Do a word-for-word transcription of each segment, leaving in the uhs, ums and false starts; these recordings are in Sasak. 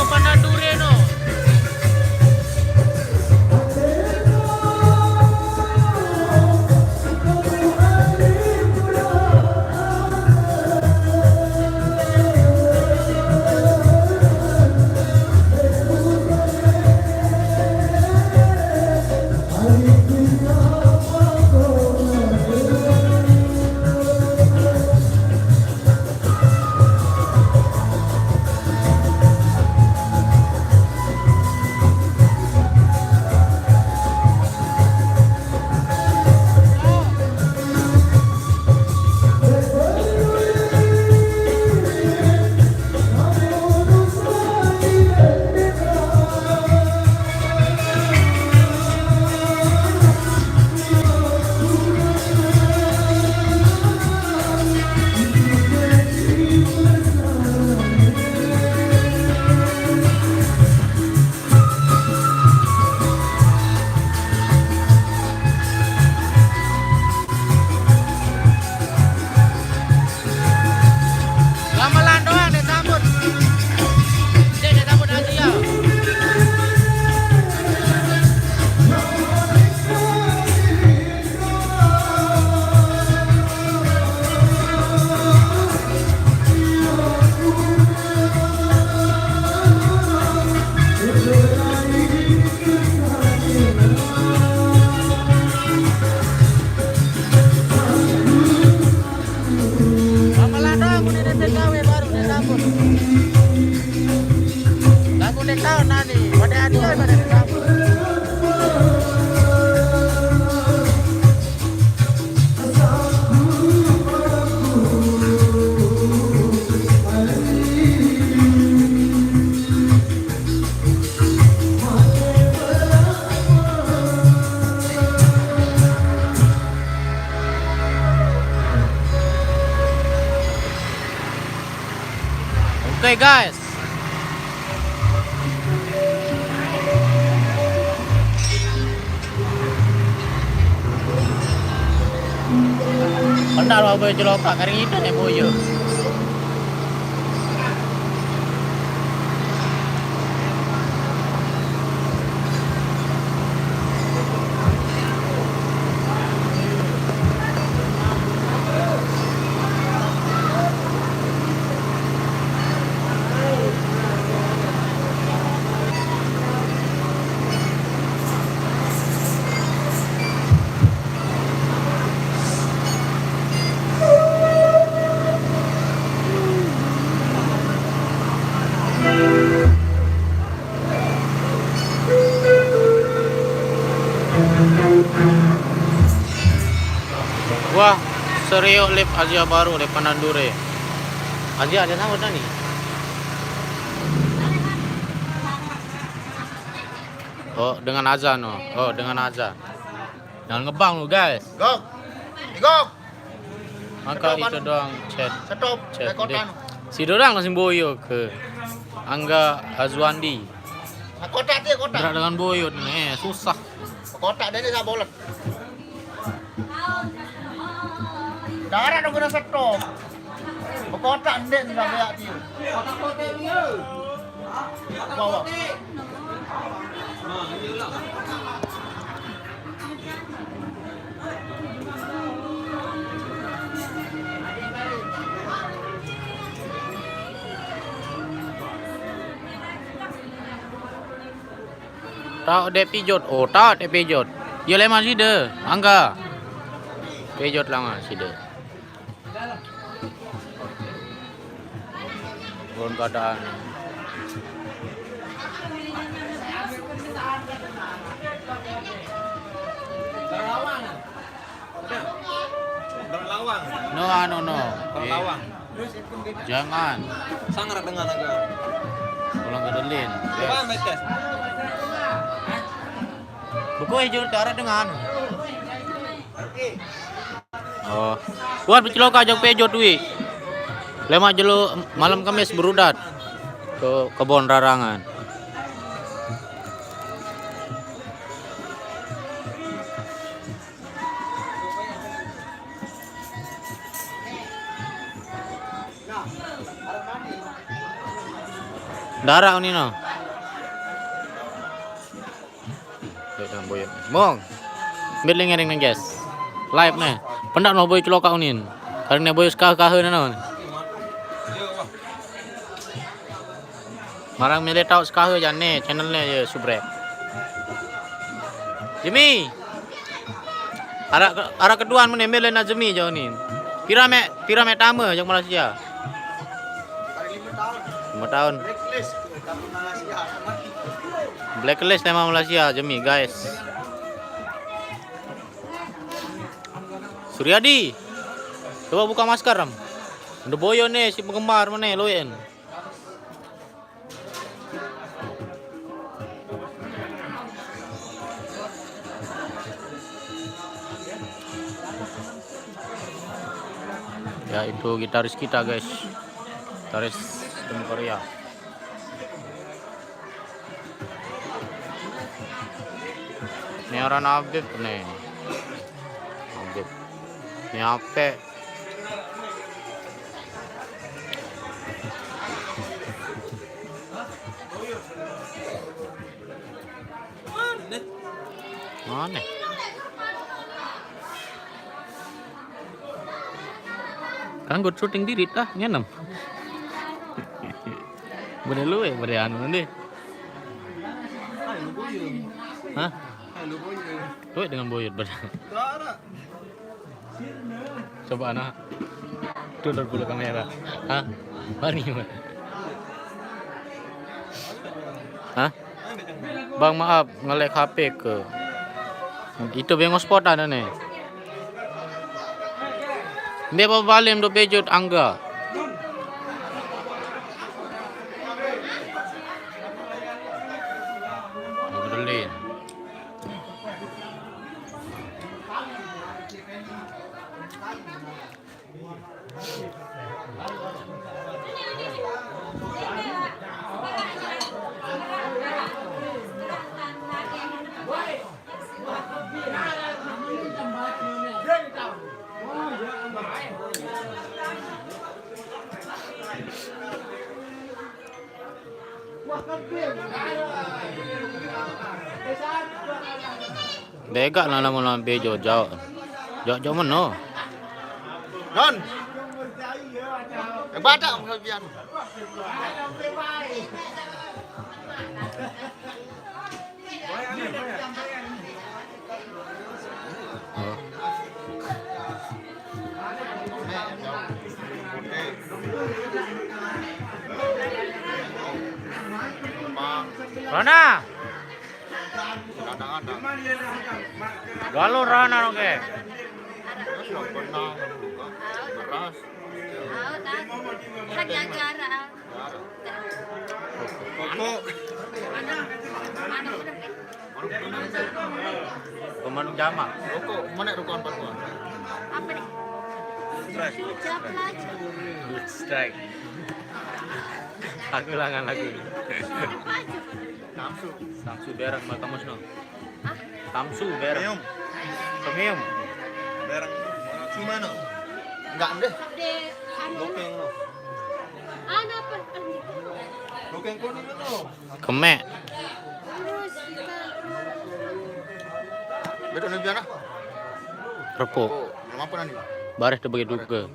Panandure no. Gamelan doang disambut. Dia disambut Asia. Gamelan doang, udah dari T K W baru disambut. Lagu udah tahu nani, pada hadiah pada disambut. Oke, guys. Benar, Pak Boy, celokak kering itu nih, Boy. Wah, serio live Asia baru, live Panandure. Asia ada nama dah nih. Oh, dengan azan, oh. Oh, dengan azan. Jangan ngebang lu, guys. Gok. Gok. Maka itu doang chat. Stop. Chat deh. Si dorang langsung boyo ke Angga Azwandi. Nah, kotak dia, kotak. Gerak dengan boyo nih, eh, susah. Kotak dia, dia bolet. Darah dong kena stop. Kotak ndek nih sampai ya, Tio. Kotak-kotak dia. Bawa. Tau dek pijot. Oh, tau dek pijot. Yo leman side, Angga. Pijot lama side. Turun keadaan. Berlawang. No, anu, no. Berlawang. Jangan. Sangar dengan agak. Pulang ke delin. Coba metes. Buku hijau cara dengan. Oh. Buat peceloka jok pejot wi. Lemak jelo malam Kamis berudat ke kebon rarangan. Darah ni no. Mong. Ambil lagi ring, guys. Live nih. Pendak no boy keloka unin. Karena boy sekah-kah no. Marang milih tahu sekah jan nih channel nih ya subrek. Jimmy. Arah ke-, arah keduan mana milih nak Jimmy jauh ni. Pira mek, pira mek tama jauh Malaysia. Lima tahun. Blacklist tema Malaysia Jimmy, guys. Suryadi. Coba buka masker, Ram. Udah boyo nih si penggemar mana loyen. Ya, itu gitaris kita, guys. Gitaris Temu Korea. Ini orang Habib nih. Habib. Ini apa? Mana? Kan gue syuting diri tah, ngenem. Boleh lu ya, boleh anu nanti. Hah? Lu dengan boyot pada. Coba anak. Tuh, dulu kamera. Hah? Bani, Bang. Hah? Bang, maaf, nge-lag H P ke. Itu bengos pot ada nih. Dia bawa balim do bejot angga. Modelin. Degak lah lama-lama bejo jauh. Jauh-jauh mana? Don. Eh, badak kelebihan. Rona. Galur Rona, oke. Beras. Hanya acara. Koko. Mana? Mana? Pemandu jama. Rokok, mana rokok apa tuh? Apa nih? Strike. Hijab lah. Strike. Aku langan lagu. Apa aja? Samsu. Samsu berang matamus no. Hah? Samsu berang. Premium. Premium. Berang. Cuma no. Enggak deh. Deh, anu. Lokeng no. Anu apa? Anu. Lokeng kuning no. Kemek. Betul nih biar ah. Repuk. Oh, belum apa nanti? Baris tu bagi duka.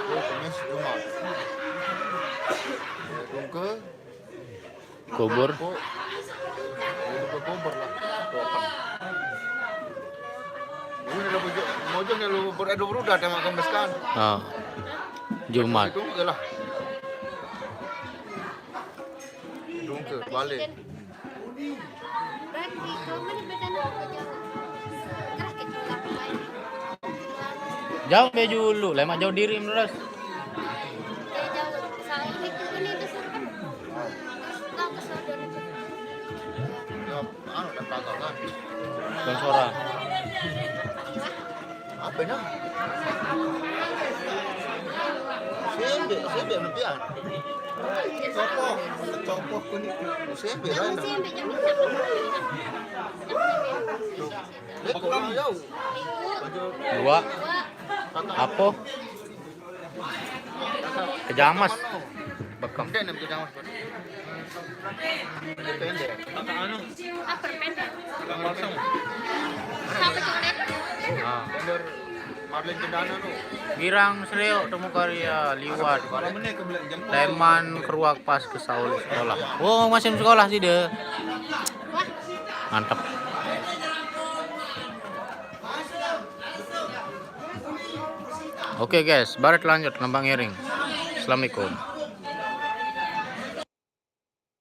Kemis Jumat. Duka. Kubur. Kok? Duka kubur lah. Doakan. Ini udah bujur, mojong ya lu ber-, eh, lu berudah sama kemis kan? Ah. Jumat. Itu enggak lah. Dungke balik. Jauh be dulu, lemak jauh diri terus. Ya, anu, dan kagak kan. Dan suara. Apa nih? Sembek, sembek nepian. Copoh, copoh kuning. Sembek lah. Lekor jauh. Dua. Apa? Kejamas. Bekam. Hindi, nagdudang mas. Depende. Naka ano? Upper pet. Naka kosong. Sabi ko ulit. Ah. Vendor, Marlin Cendana, no? Girang Sreo, temu karya liwat. Wala mo na yung kabila dyan po. Teman keruak pas ke Saul sekolah. Oh, masih sekolah sih deh. Mantap. Oke guys, baret lanjut ngembang iring. Assalamualaikum.